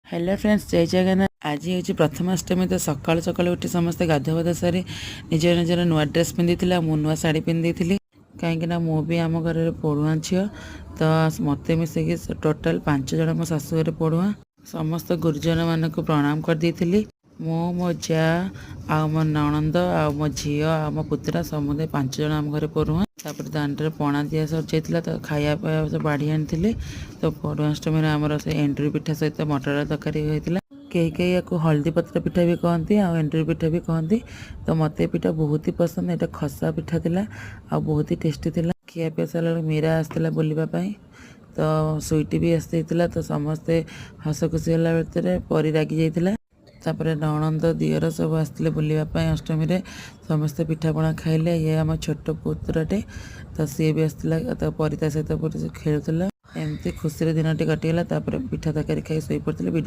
Hello friends, ଜୟ ଜଗନ୍ନାଥ। ଆଜି ହେଉଛି ପ୍ରଥମାଷ୍ଟମୀ। ତ ସକାଳୁ ସକାଳୁ ଉଠି ସମସ୍ତେ ଗାଧୁଆ ପାଧୁଆ ସାରି ନିଜ ନିଜର ନୂଆ ଡ୍ରେସ୍ ପିନ୍ଧିଥିଲେ ଆଉ ମୁଁ ନୂଆ ଶାଢ଼ୀ ପିନ୍ଧିଥିଲି, କାହିଁକିନା ମୁଁ ବି ଆମ ଘରରେ ପୋଢ଼ୁଆଁ ଝିଅ। ତ ମୋତେ ମିଶେଇକି ଟୋଟାଲ୍ ପାଞ୍ଚ ଜଣ ମୋ ଶାଶୁ ଘରେ ପୋଢ଼ୁଆଁ। ସମସ୍ତ ଗୁରୁଜନମାନଙ୍କୁ ପ୍ରଣାମ କରିଦେଇଥିଲି। ମୁଁ, ମୋ ଯା ଆଉ ମୋ ନଣନ୍ଦ ଆଉ ମୋ ଝିଅ ଆଉ ମୋ ପୁତୁରା, ସମୁଦାୟ ପାଞ୍ଚ ଜଣ ଆମ ଘରେ ପୋଢ଼ୁଆଁ। ତାପରେ ଦାଣ୍ଡରେ ପଣା ଦିଆ ସରିଯାଇଥିଲା, ତ ଖାଇବା ପାଇବା ସବୁ ବାଢ଼ି ଆଣିଥିଲି। ତ ପୋଢ଼ୁଆଁ ଅଷ୍ଟମୀରେ ଆମର ସେ ଏଣ୍ଡୁରି ପିଠା ସହିତ ମଟର ତରକାରୀ ହୋଇଥିଲା। କେହି କେହି ୟାକୁ ହଳଦୀ ପତ୍ର ପିଠା ବି କହନ୍ତି ଆଉ ଏଣ୍ଡୁରି ପିଠା ବି କହନ୍ତି। ତ ମୋତେ ଏ ପିଠା ବହୁତ ହି ପସନ୍ଦ। ଏଇଟା ଖସା ପିଠା ଥିଲା ଆଉ ବହୁତ ହି ଟେଷ୍ଟି ଥିଲା। ଖିଆ ପିଆ ସରିଲା ବେଳକୁ ମୀରା ଆସିଥିଲା ବୁଲିବା ପାଇଁ, ତ ସୁଇଟି ବି ଆସିଯାଇଥିଲା। ତ ସମସ୍ତେ ହସ ଖୁସି ହେଲା ଭିତରେ ପରି ରାଗି ଯାଇଥିଲା। ତାପରେ ନଣନ୍ଦ, ଦିଅର ସବୁ ଆସିଥିଲେ ବୁଲିବା ପାଇଁ। ଅଷ୍ଟମୀରେ ସମସ୍ତେ ପିଠାପଣା ଖାଇଲେ। ଇଏ ଆମ ଛୋଟ ପୁତୁରାଟେ, ତ ସିଏ ବି ଆସିଥିଲା, ତ ପରି ତା ସହିତ ଖେଳୁଥିଲା। ଏମିତି ଖୁସିରେ ଦିନଟି କଟିଗଲା। ତାପରେ ପିଠା ତରକାରୀ ଖାଇ ଶୋଇପଡ଼ିଥିଲେ। ଭିଡ଼ିଓ